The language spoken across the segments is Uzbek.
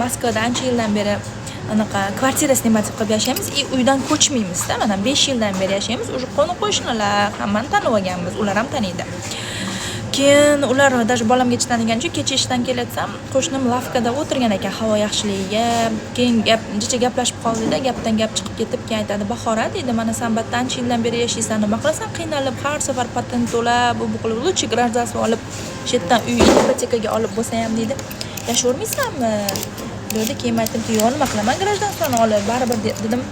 Moskvada ancha yildan beri anaqa kvartira снимать qilib yashaymiz и uydan ko'chmaymizda. Mana, 5 yildan beri yashaymiz уже, qo'ni qo'shnilar hammani tanib olganmiz, ular ham taniydi. Keyin ular даже bolamgacha tanigan uchun, kecha ishdan kelatsam, qo'shnim lavkada o'tirgan ekan havo yaxshiligiga. Keyin gap jicha gaplashib qoldikda, gapdan gap chiqib ketib, keyin aytadi: "Bahora, — deydi, — mana san bu yerda ancha yildan beri yashaysan, nima qilasan qiynalib, har safar patent to'lab, u bu qilib? Лучше гражданство olib, shu yerdan uy ipotekaga olib bo'lsa ham, — deydi, — yashayvermaysanmi?" dedi. Keyin aytdimki: "Yo'q, nima qilaman гражданство ni olib, baribir, — dedim,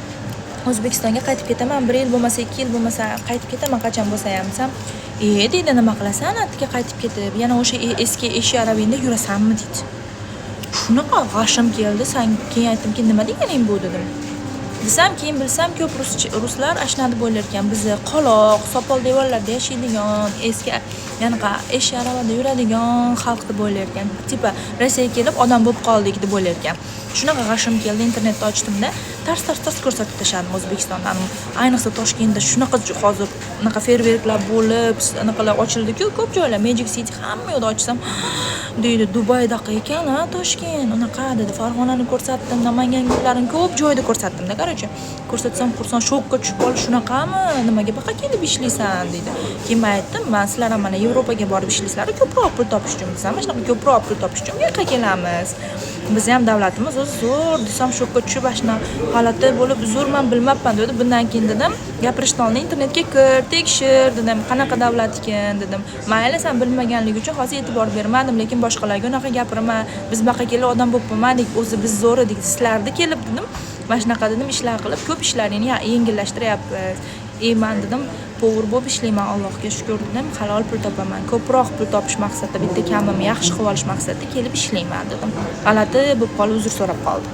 — O'zbekistonga qaytib ketaman, bir yil bo'lmasa, 2 yil bo'lmasa, qaytib ketaman qachon bo'lsa ham", desam, "E, — deydi, — nima qilasan atga qaytib ketib, yana o'sha eski eshak aravangda yurasanmi?" deydi. Shunaqa g'ashim keldi. San keyin aytdimki: "Nima deganing bu?" dedim. Desam, keyin bilsam, ko'p ruslar ashuna deb o'ylar ekan bizni qoloq, sopol devorlarda yashaydigan, eski anaqa eshak aravada yuradigan xalq deb o'ylar ekan, типа Rossiyaga kelib odam bo'lib qoldik deb o'ylar ekan. Shunaqa g'ashim keldi, internetda ochdimda, tars tars tars ko'rsatib tashladim O'zbekistondan, ayniqsa Toshkentda shunaqa hozir unaqa feyerverklar bo'lib, anaqalar ochildiku ko'p joylar, Magic City, hamma yoqda ochsam, deydi: "Dubaydaqa ekan a Toshkent unaqa", dedi. Farg'onani ko'rsatdim, Namangan gullarini ko'p joyda ko'rsatdimda. Короче, ko'rsatsam, xursand, shokka tushib qoldi: "Shunaqami? Nimaga buyoqqa kelib ishlaysan?" deydi. Keyin man aytdim: "Man, sizlar ham mana Yevropaga borib ishlaysizlar ko'proq pul topish uchun, biz ham mana shunaqa ko'proq pul topish uchun bu yoqqa kelamiz, bizni ham davlatimiz o'zi zo'r", desam, shokka tushib, mana shunaqa g'alati bo'lib, "Uzr, man bilmabman", dedi. "Bundan keyin, — dedim, — gapirishdan oldin internetga kir, tekshir, — dedim, — qanaqa davlat ekan", dedim. "Mayli, san bilmaganligi uchun hozir e'tibor bermadim, lekin boshqalarga unaqa gapirma. Biz buyoqqa kelib odam bo'lib qolmadik o'zi, biz zo'r edik, sizlarni kelib, — dedim, — mana shunaqa, — dedim, — ishlar qilib, ko'p ishlaringni yengillashtiryapmiz. И man, — dedim, — повар bo'lib ishlayman, Allohga shukur, — dedim, — halol pul topaman, ko'proq pul topish maqsadida, bitta kamimni yaxshi qilib olish maqsadida kelib ishlayman", dedim. G'alati bo'lib qolib, uzr so'rab qoldi.